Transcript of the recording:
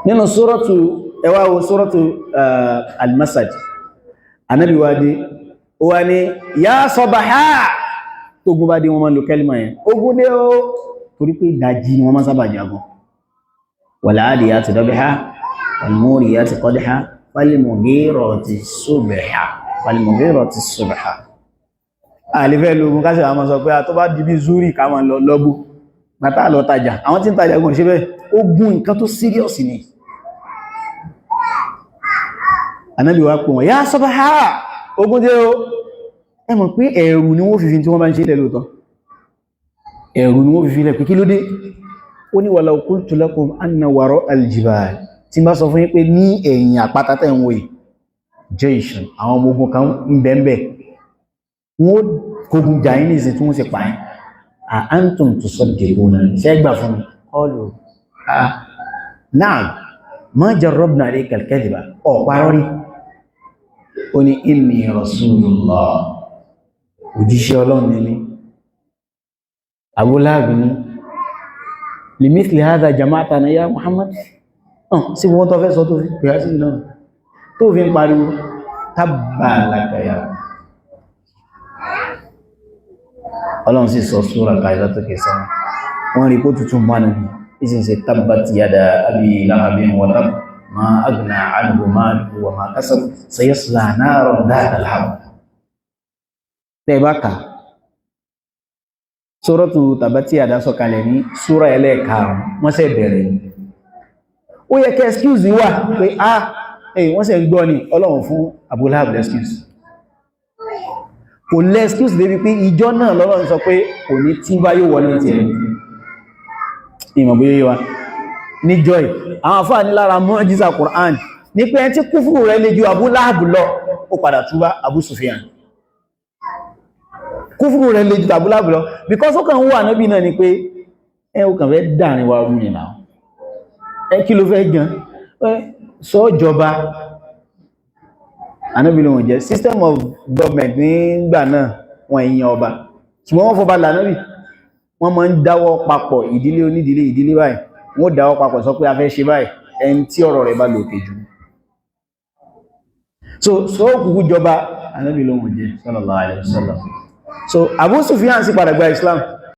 Nínú suratu, ẹwà wo suratu Al-Masad, Ànábì wá dé, ó wá ní ya sabaha. Tógun bá dé, wọ́n máa lo kẹ́lìmọ̀ yẹn, ogun dé ó, torí pé ìdajì ni wọ́n máa sábà jagun. Wal adiyati dabha, wal muriyati qadha, fal mughirati subha, fal mughirati subha. Àlefẹ́ lógun kásì àwọn sọ pé a tó bá di bí zúrì ká máa lọ lọ́gbó bàtà lọ tajà. Àwọn tí ń tajà gùn ṣe bẹ́ẹ̀. Ogun, nǹkan tó serious ni. Ànábì wá pè wọ́n, ya sabaha, ogun dé o. Ẹ mọ̀ pé ẹ̀rù ni wọ́n fi tí wọ́n bá ń ṣe ilẹ̀ lóòtọ́, ẹ̀rù ni wọ́n fi filẹ̀ pé kí ló dé. Ó ní walau qultu lakum anna wara al-jibal, tí bá sọ fún yín pé ní ẹ̀yìn àpáta tẹ́ ń wò yìí, jayshun, àwọn ọmọ ogun kan ń bẹ̀ẹ̀bẹ̀, wọ́n kógun jà yín ní ìsìn tí wọ́n sì pa yín, a antum tusaddiquna, ṣẹ́ gbà fún mi? Qalu na'am, ma jarrabna alayka al-kadhiba, ọ̀parọ́ rí. Ó ní inni rasulullah, òjíṣẹ́ Ọlọ́run ní mí. Abu Lahab ní limithli hadha jama'tana ya Muhammad, sí wọ́n tó fẹ́ sọ tó fi pè á sí náà tó fi ń pariwo, tabba laka ya. Ọlọ́run sì sọ súra kàílá tó kẹsàn wọ́n rí kó tuntun mọ́nà ní ìsìn sí tabbat yada abi lahabin wa tab, ma aghna anhu maluhu wa ma kasab, sayasla naran dhata lahab. Tẹ́ bá kà suratu tabbat yada sọ̀kalẹ̀ ní súra ẹlẹ́ẹ̀karùn, wọ́n ṣe bẹ̀rẹ̀. Ó yẹ kẹ́ excuse wà pé ah, eh, wọ́n ṣe ń gbọ́ ni. Ọlọ́run fún Abu Lahab excuse, kò lẹ́ excuse débi pé ìjọ náà lọ́lọ́run sọ pé kò ní tí bá yóò wọlé tí ẹ̀ ìmọ̀ bóyá wa níjọ́ ẹ̀. Àwọn àfáà ní lára mu'jiza Qur'an ní pé ẹni tí kúfùrù rẹ̀ lè ju Abu Lahab lọ, ó padà túbá. Abu Sufyan, kúfùrù rẹ̀ lè ju Abu Lahab lọ, because ó kàn wà nábì náà ni pé ẹ ó kàn fẹ́ dàrin wa rú nìyà. Ẹ kí ló fẹ́ gan sọ́jọba? Ànábì ló wọ́n jẹ́. System of government nígbà náà, wọ́n èèyàn ọba, ṣùgbọ́n wọ́n fọba lànábì, wọ́n máa ń dáwọ́ papọ̀, ìdílé onídílé, ìdílé báyìí, wọ́n dáwọ́ papọ̀ sọ pé a fẹ́ ṣe báyìí, ẹni tí ọ̀rọ̀ rẹ̀ bá lòkè jù. So kúkú jọba. Ànábì ló wọ́n jẹ́, sallallahu alaihi wasallam. So Abu Sufyan sì padà gba Islam.